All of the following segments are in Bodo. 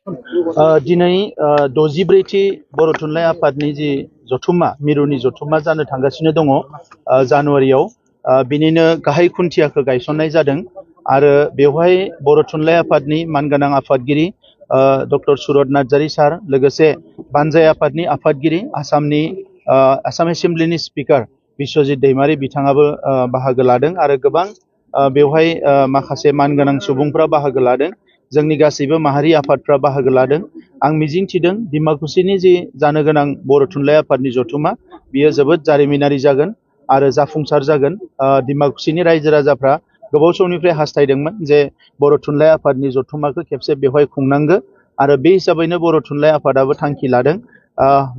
दिनै 64थि बर' थुनलाइ आफादनि जि जथुम्मा मिरुनि जथुम्मा जानो थांगासिनो दङ जानुवारियाव बिनिनो गाहाय खुन्थियाखौ गायसननाय जादों आरो बेवहाय बर' थुनलाइ आफादनि मानगोनां आफादगिरि डक्टर सुरत नार्जारी सार लोगोसे बानजाय आफादनि आफादगिरि आसाम एसेम्ब्लिनि स्पिकार बिश्वजित दैमारी बिथाङाबो बाहागो लादों आरो गोबां बेवहाय माखासे मानगोनां सुबुंफ्रा बाहागो लादों जोंनि गासैबो माहारि आफादफ्रा बाहागो लादों आं मिजिंथिदों डिमाकुसिनि जि जानो गोनां बर' थुनलाइ आफादनि जथुम्मा बियो जोबोद जारिमिनारि जागोन आरो जाफुंसार जागोन डिमाकुसिनि रायजो राजाफ्रा गोबाव समनिफ्राय हास्थायदोंमोन जे बर' थुनलाइ आफादनि जथुम्माखौ खेबसे बेवहाय खुंनांगौ आरो बे हिसाबैनो बर' थुनलाइ आफादाबो थांखि लादों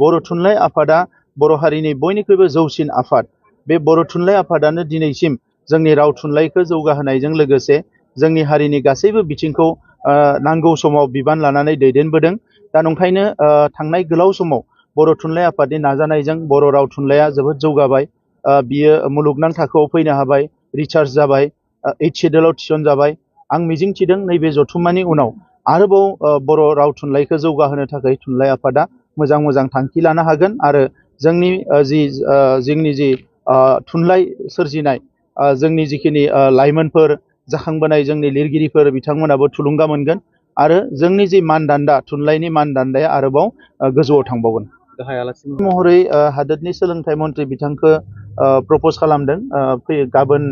बर' थुनलाइ आफादा बर' हारिनि बयनिख्रुइबो जौसिन आफाद बे बर' थुनलाइ आफादानो दिनैसिम जोंनि राव थुनलाइखौ जौगाहोनायजों लोगोसे जोंनि हारिनि गासैबो बिथिंखौ नांगौ समाव बिबान लानानै दैदेनबोदों दा नंखायनो थांनाय गोलाव समाव बर' थुनलाइ आफादनि नाजानायजों बर' राव थुनलाइया जोबोद जौगाबाय बियो मुलुगनां थाखोआव फैनो हाबाय रिसार्च जाबाय 8 सिडुलाव थिसनजाबाय आं मिजिंथिदों नैबे जथुम्मानि उनाव आरोबाव बर' राव थुनलाइखौ जौगाहोनो थाखाय थुनलाइ आफादा मोजां मोजां थांखि लानो हागोन आरो जोंनि जि थुनलाइ सोरजिनाय जोंनि जिखिनि लाइमोनफोर जाखांबोनाय जोंनि लिरगिरिफोर बिथांमोनाबो थुलुंगा मोनगोन आरो जोंनि जि मानदान्दा थुनलाइनि मानदान्दाया आरोबाव गोजौआव थांबावगोन गाहाय आलासि महरै हादोरनि सोलोंथाइ मन्थ्रि बिथांखौ प्रपज खालामदों गाबोन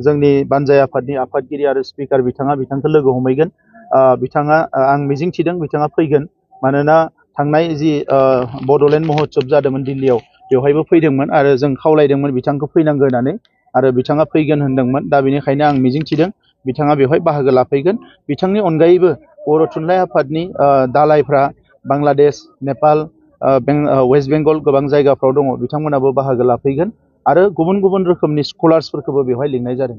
जोंनि बानजाय आफादनि आफादगिरि आरो स्पिकार बिथांखौ लोगो हमहैगोन बिथाङा आं मिजिंथिदों बिथाङा फैगोन मानोना थांनाय जि बड'लेण्ड महोत्सब जादोंमोन दिल्लीयाव बेवहायबो फैदोंमोन आरो जों खावलायदोंमोन बिथांखौ फैनांगौ होननानै आरो बिथाङा फैगोन होनदोंमोन दा बेनिखायनो आं मिजिंथिदों बिथाङा बेवहाय बाहागो लाफैगोन बिथांनि अनगायैबो बर' थुनलाइ आफादनि दालाइफ्रा बांलादेश नेपाल वेस्ट बेंगल गोबां जायगाफ्राव दङ बिथांमोनाबो बाहागो लाफैगोन आरो गुबुन गुबुन रोखोमनि स्कलार्सफोरखौबो बेवहाय लिंनाय जादों